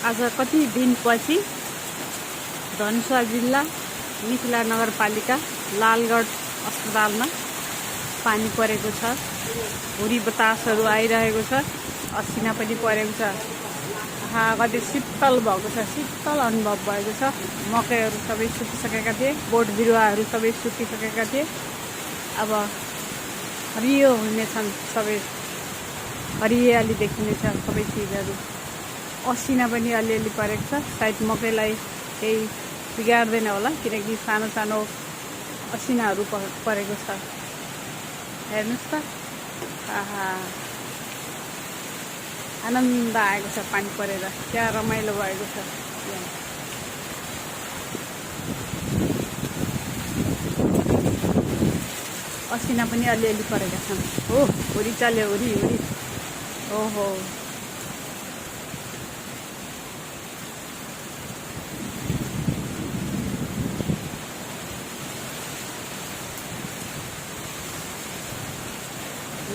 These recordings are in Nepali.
आज कति दिनपछि धनुषा जिल्ला मिथिला नगरपालिका लालगढ अस्पतालमा पानी परेको छ। हुरी बतासहरू आइरहेको छ, असिना पनि परेको छ। कति शीतल भएको छ, शीतल अनुभव भएको छ। मकैहरू सबै सुकिसकेका थिए, बोट बिरुवाहरू सबै सुकिसकेका थिए। अब हरियो हुनेछन्, सबै हरियाली देखिनेछ सबै चिजहरू। असिना पनि अलिअलि परेको छ। सायद मकैलाई केही बिगार्दैन होला, किनकि सानो सानो असिनाहरू परेको छ। हेर्नुहोस् त, आनन्द आएको छ पानी परेर, क्या रमाइलो भएको छ। असिना पनि अलिअलि परेका छन्। हो, हुरी चल्यो, हुरी हुरी। ओहो,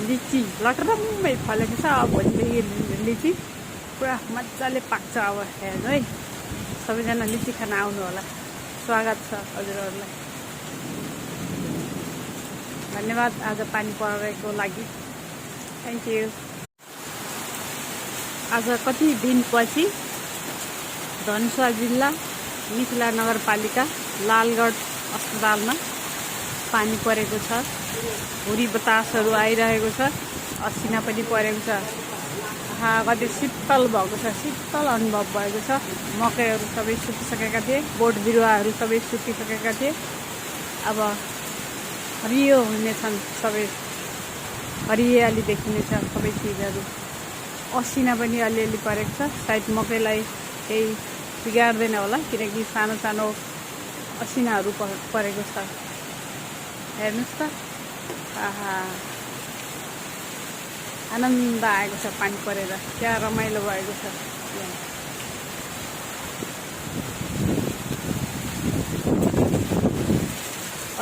लिची लटरम्मै फलेको छ। अब भोलिदेखि लिची पुरा मजाले पाक्छ। अब हेर्नु है, सबैजना लिची खान आउनु होला। स्वागत छ हजुरहरूलाई। धन्यवाद आज पानी परेको लागि। Thank you. आज कति दिनपछि धनुषा जिल्ला मिथिला नगरपालिका लालगढ अस्पतालमा पानी परेको छ। हुरी बतासहरू आइरहेको छ, असिना पनि परेको छ। कति शीतल भएको छ, शीतल अनुभव भएको छ। मकैहरू सबै सुकिसकेका थिए, बोट बिरुवाहरू सबै सुकिसकेका थिए। अब हरियो हुनेछन्, सबै हरियाली देखिनेछ सबै चिजहरू। असिना पनि अलिअलि परेको छ। सायद मकैलाई केही बिगार्दैन होला, किनकि सानो सानो असिनाहरू परेको छ। हेर्नुहोस् त, आनन्द आएको छ पानी परेर, क्या रमाइलो भएको छ।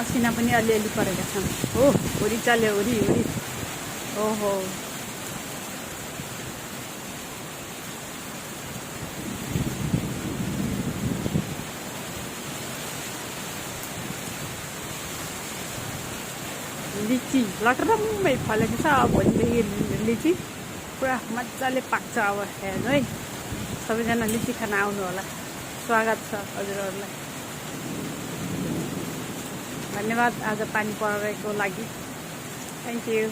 असिना पनि अलिअलि परेका छन्। हो, हुरी चल्यो, हुरी हुरी। ओहो, लिची लटरम्मै फलेको छ। अब भोलिदेखि लिची पुरा मजाले पाक्छ। अब हेर्नु है, सबैजना लिची खान आउनु होला। स्वागत छ हजुरहरूलाई। धन्यवाद आज पानी परेको लागि। Thank you.